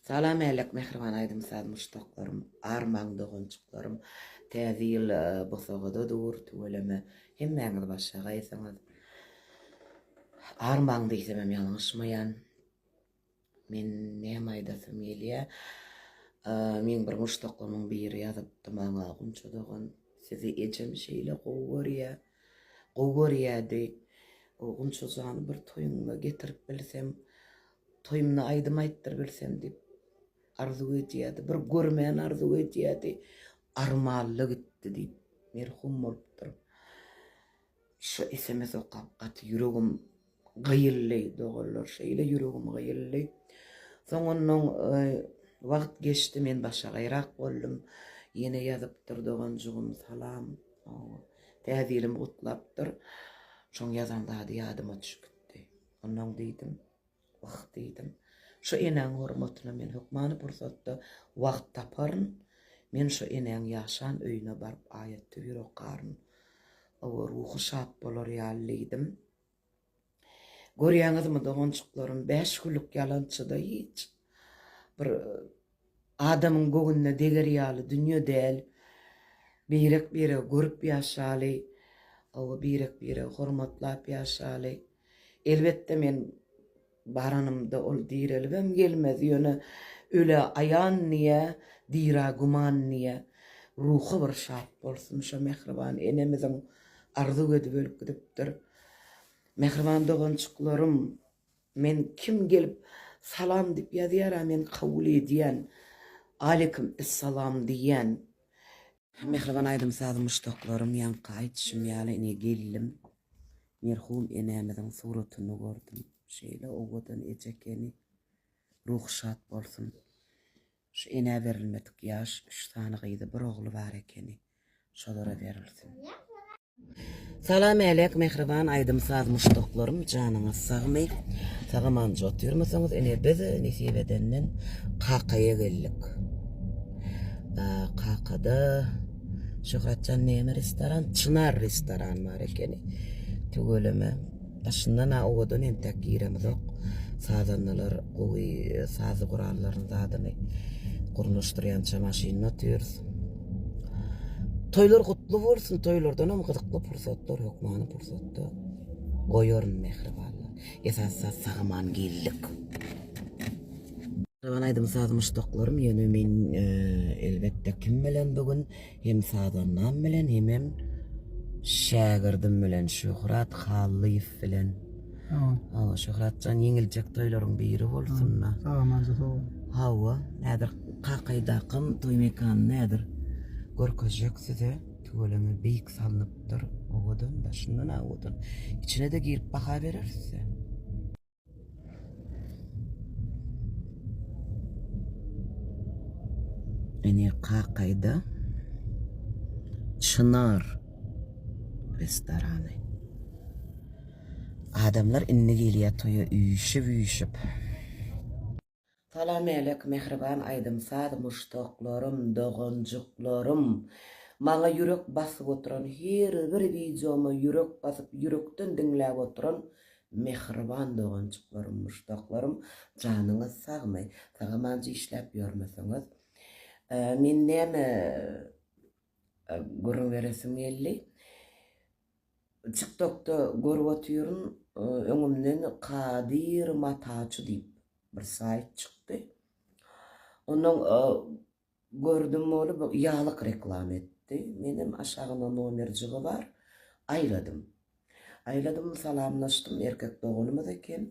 Salam älek mähriban aýdym-saz muşdaklarym, armaň doganjyklarym. Täze ýyl bosagada dur, tüweleme. Hemmäňiz başagaýsyňyz. Armaň diýsemem ýalňyşmaýan. Men näme aýdasym gelýä. Meň bir muşdaklarymyň biri ýazypdy maňa, Gunça dogan, sizi ejem şeýle gowy görýä. Gowy görýädi. Gunça jany bir toýuňda getirip bilsem, Toýumda aýdym aýtdyrybilsem diýip arzuw edýärdi. Bir görmän arzuw edýärdi. Armanly gitdi diýip, merhum bolupdyr. Şu sms okap gaty ýüregim gyýyldy, doganlar, şeýle ýüregim gyýyldy. Soň ondan e, wagt geçdi, men başagaýrak boldum. Ýene ýazypdyr doganjygym, salam. Täze ýylymy gutlapdyr. Şoň ýazan zady ýadyma düşüp gitdi. Onnoň diýdim, Wah, diýdim, şu enäň hormatyna men hökmany pursatda wagt taparyn, men şu enäň ýaşan öýüne baryp aýat-töwir okaryn, oba ruhy şat bolar ýaly diýdim. Görýäňizmi, doganjyklarym, bäş günlük ýalançyda hiç bir adamyň göwnüne deger ýaly dünýe däl. Birek-biregi görüp ýaşaly, oba birek-biregi hormatlap ýaşaly. Elbetde men baranymda ol direlibem gelmez, ýöne ölä aýan diýä, dirä güman diýä. Ruhy bir şat bolsun şo mähriban enemiziň arzuw edip ölüp gidipdir. Mähriban doganjyklarym, men kim gelip salam diýip ýazýara men kabul edýän, aleýkum essalam diýýän. Mähriban aýdym-saz muşdaklarym ýaňky aýdyşym ýaly ine geldim. Merhum enemiziň suratyny gördüm. Şeýle owadan eje ekeni. Ruhy şat bolsun. Şu enä berilmedik ýaş üç sany gyzy bir ogly bar ekeni. Şolara berilsin. Salam älek mähriban aýdym saz muşdaklarym janyňyz sagmy sagamanja otyrmysyňyz ine biz nesip edenden Kakaýa geldik Kakada Şöhratjan näme restoran Çynar restoran bar ekeni tüweleme daşyndan-a owadan entek giremizok sazandalar gowy saz gurallaryny zadyny gurnaşdyrýança maşynda otyrys Toýlar gutly bolsun, toýlardanam gyzykly pursatlar hökmany pursatda goýaryn mähribanlar. Esasy zat sag-aman geldik. Mähriban aýdym-saz muşdaklarym, ýöne men e, elbetde kim bilen bu gün hem sazandam bilen hemem şägirdim bilen Şöhrat Hallyýew bilen. Hawa, Şöhratjan ýeňiljek toýlaryň biri bolsun-da. Sag-amanja sag bol. Hawa, häzir Kakaýdakam toý mekanyny häzir görkezjek size. Tüweleme beýik salnypdyr. Owadan, daşyndan-a owadan. Içine-de girip baha bereris size. Ine Kakaýda Çynar restorany. Adamlar indi gelýär toýa üýşüp-üýşüp. Salam älek mähriban aýdym-saz muşdaklarym, doganjyklarym. Maňa ýürek basyp oturan, her bir wideoma ýürek basyp, ýürekden diňläp oturan mähriban doganjyklarym, muşdaklarym, janyňyz sagmy? Sag-amanca işläp ýörmeseňiz. Men näme gürrüň beresim geldi. Tiktokda görüp otyryn, öňümden Kadyr Mataçy diýip bir saýt çykdy. Ondan gördüm bolup ýaglyk reklama etdi. Menem aşagynda nomerjigi bar, aýladym. Aýladym, salamlaşdym, erkek doganymyz eken.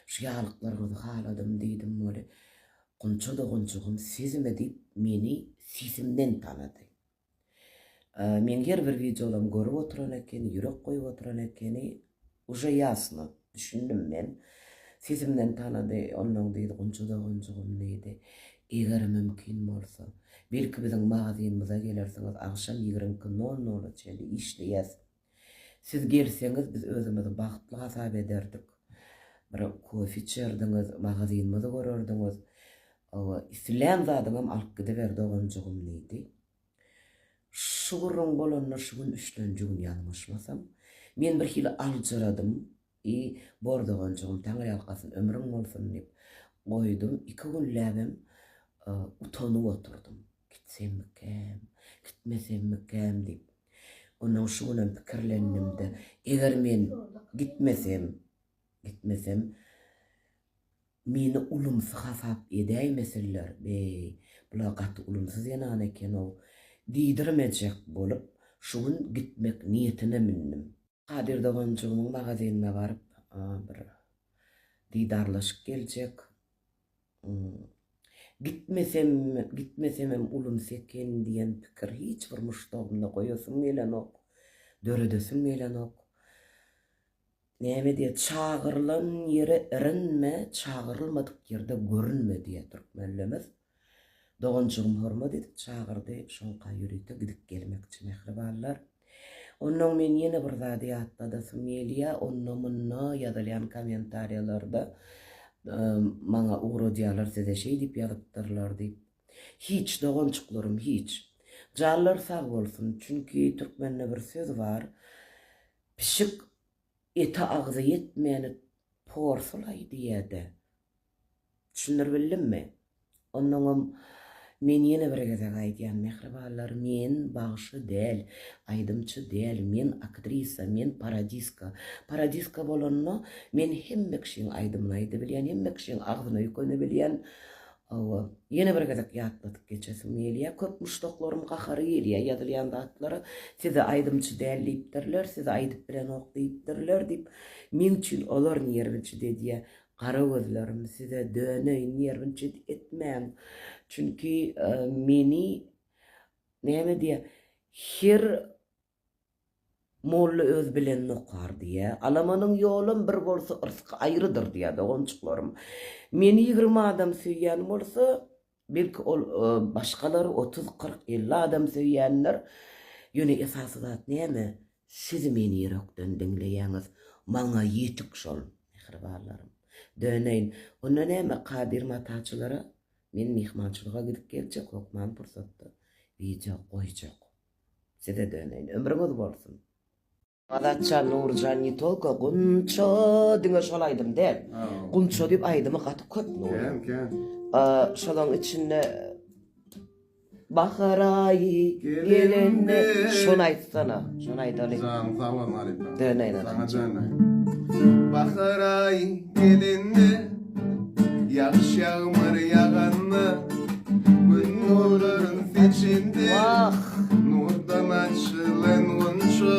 Şu ýaglyklaryňyzy haladym diýdim weli, Gunça doganjygym sizmi diýip meni sesimden tanady. Meň her bir wideolarmy görüp oturan ekeni, ýürek goýup oturan ekeni, uje ýasno, düşündim men. Sesimden tanady, onnoň diýdi, Gunça doganjygym diýdi, eger mümkin bolsa, belki biziň magazynymyza gelersiňiz, agşam ýigrimi nol nola çenli işleýäs. Siz gelseňiz, biz özümizi bagtly hasap ederdik. Bir kofe içerdiňiz, magazynymyzy görerdiňiz. Hawa, islän zadyňam alyp gidiber doganjygym diýdi. Şu gürrüň bolanda şu gün üçlenji gün ýalňyşmasam, men bir hili aljyradym. I, bor doganjygym, Taňryýalkasyn, ömrüň bolsun diýip. goýdum. Iki günläbem utanyp oturdym. Gitsemmikäm, gitmesemmikäm diýip. Ondan şu günem pikirlendim-de, eger men gitmesem, gitmesem, meni ulumsy hasap edäýmesinler, beý, bular gaty ulumsy zenan eken-ow diýdirmejek bolup, şu gün gitmek niýetine mündüm. Kadyr doganjygymyň magazinine baryp, bir didarlaşyp geljek. Gitmesem, gitmesemem ulumsy eken diýen pikir hiç bir muşdagymda goýasym gelenok, döredesim gelenok. Näme diýýär, çagyrylan ýere irinme, çagyrylmadyk ýerde görünme diýýär türkmenlerimiz. Doganjygym hormat edip çagyrdy, şoňka ýörite gidip gelmekçi mähribanlar. Onnoň men ýene bir zady ýatladasym gelýär, onda-munda ýazylýan kommentariýalarda maňa ugradýarlar size şeý diýip ýazypdyrlar diýip. Hiç doganjyklarym hiç. Janlary sag bolsun, çünki türkmende bir söz bar, Pişik ete agzy ýetmäni porsulaý diýýä-dä. Düşündiribildimmi? Onnoňam men ýene bir gezek aýdýan, mähribanlar, men bagşy däl, aýdymçy däl, men aktrisa, men parodiska. Parodiska bolanda men hemme kişiň aýdymyny aýdybilýän, hemme kişiň agzyna ýükenibilýän. Hawa, ýene bir gezek ýatladyp geçesim gelýär. Köp muşdaklarym gahary gelýär ýazylýan zatlara. Sizi aýdymçy däl diýipdirler, sizi aýdyp bilenok diýipdirler diýip. Meň üçin olar nerwinçit edýär. Gara gözlerim size döneýin nerwinçit etmäň. Çünki meni näme diýýär, her molla öz bilenini okar diýýär. Alamanyň ýolam bir bolsa yrsky aýrydyr diýýär doganjyklarym. Meni 20 adam söýýän bolsa, Belki ol başgalary 30, 40, 50 adam söýýändir. Ýöne esasy zat näme? Siz meni ýürekden diňleýäňiz. Maňa ýetik şol, mähribanlarym. Döneýin. Onda näme, Kadyr mataçylara men myhmançylyga gidip geljek hökman pursatda wideo goýjak. Size döneýin. Ömrüňiz bolsun. Azatjan Nurjan ne tolko Gunça diňe şol aýdym däl. Gunça diýip aýdymy gaty köp Nury. Kän kän. Şolaň içinde Bahar aýy gelende şony aýtsana. Şony aýdaly. Janyň sag bolsun halypa. Döneýin Saňa döneýin. Bahar aýy gelende Ýagyş ýagmyr ýaganda Gün nurlaryn seçende Wah! Nurdan açylan gunça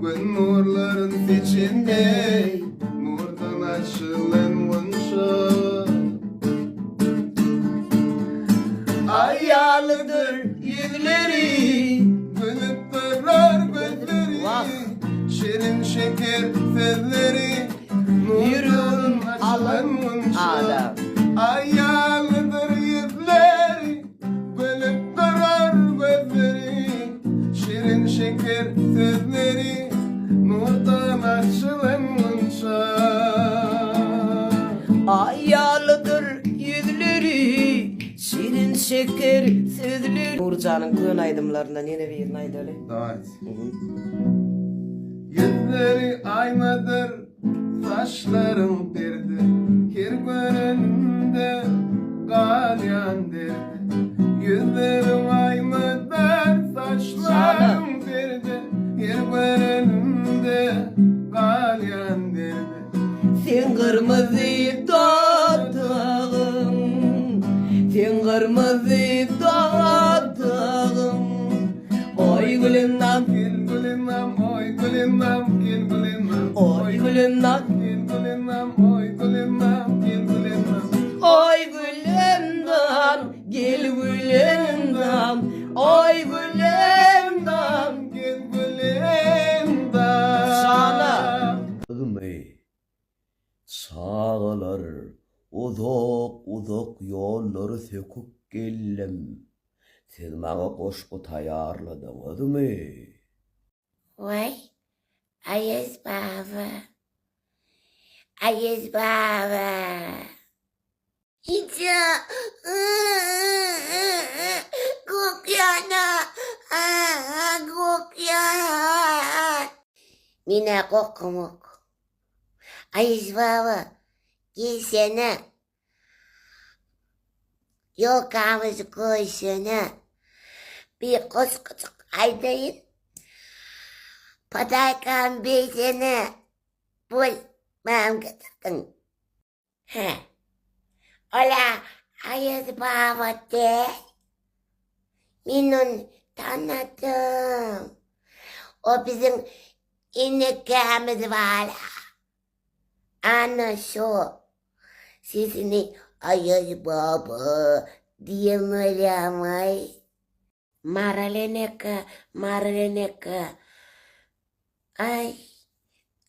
Gün nurlaryn seçende Nurdan açylan gunça Aý ýalydyr ýüzleri Gülüp durar gözleri Wah! Şirin şeker sözleri Ýüregim alan adam. Aýalydyr ýüzleri, gülüp durar gözleri, Şirin şeker sözleri, nurdan açylan gunça. Aýalydyr ýüzleri, şirin şeker sözleri. Nurjanyň köne aýdymlaryndan ýene birini aýdaly. Dawayt. Ýüzleri aýnadyr, saçlaryň perde, Her görenimde galýan derde. Ýüzleriň aýnadyr, saçlaryň perde, Her görenimde galýan derde. Seň gyrmyzy dodagyň, Seň gyrmyzy dodagyň, Oý gülendam, Gel gülendam, oý gülendam, gel gülendam, Oý gülendam, Gel gülendam, oý gülendam, gel gülendam. Oý gülendam, gel gülendam, Oý gülendam, Gel gülendam. Şana. Ylmy, Çagalar, uzak-uzak ýollary söküp geldim. Siz maňa goşgy taýýarladyňyzmy? Waý, Aýaz baba, Aýaz baba. Eje, gorkýan-a, gorkýan. Men-ä gorkamok. Aýaz baba, gelsene. Ýolkamyzy goýsana. Bir goşgujyk aýdaýyn. Podarkamy bersene. Bol, maňa getirdiň. Hä. Ol-a Aýaz baba däl. Men ony tanadym. O biziň enekämiz bar-a. Ana şo. Sesini Aýaz baba diýen bolýamaý. Maral eneke, Maral eneke. Aý,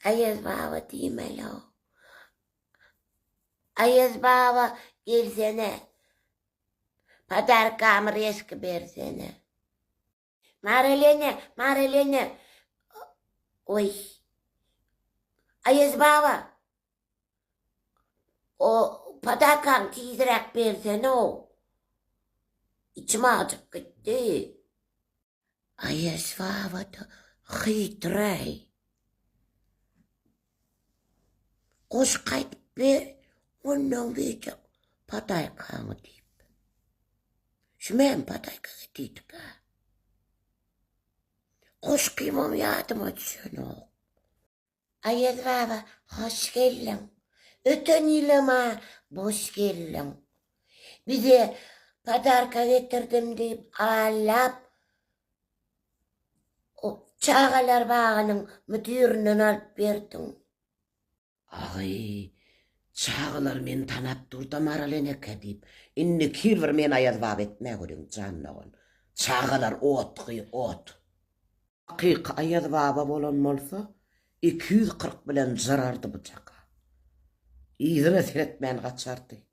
Aýaz baba diýmeli-ow. Aýaz baba gelsene. Podarkamy reski bersene. Maral ene, Maral ene. Oý. Aýaz baba. O podarkamy tizräk bersene-ow. Içim ajyp gitdi. Aýaz baba-da hytraý. Goşgy aýdyp ber, ondan berjek podarkaňy diýip. Şu men podarka getirdik-ä. Goşgymam ýadyma düşenok. Aýaz baba, hoş geldiň. Öten ýylam-a boş geldiň. Bize podarka getirdim diýip allap, çagalar bagynyň müdirinden alyp berdiň. Aý, çagalar meni tanap dur-da Maral eneke diýip, indiki ýyl bir meni Aýaz baba etmäweriň, jan dogan. Çagalar ot gyý, ot. Hakyky Aýaz baba bolan bolsa, 240 bilen jyrardy bu çaka. Yzyna seretmän gaçardy.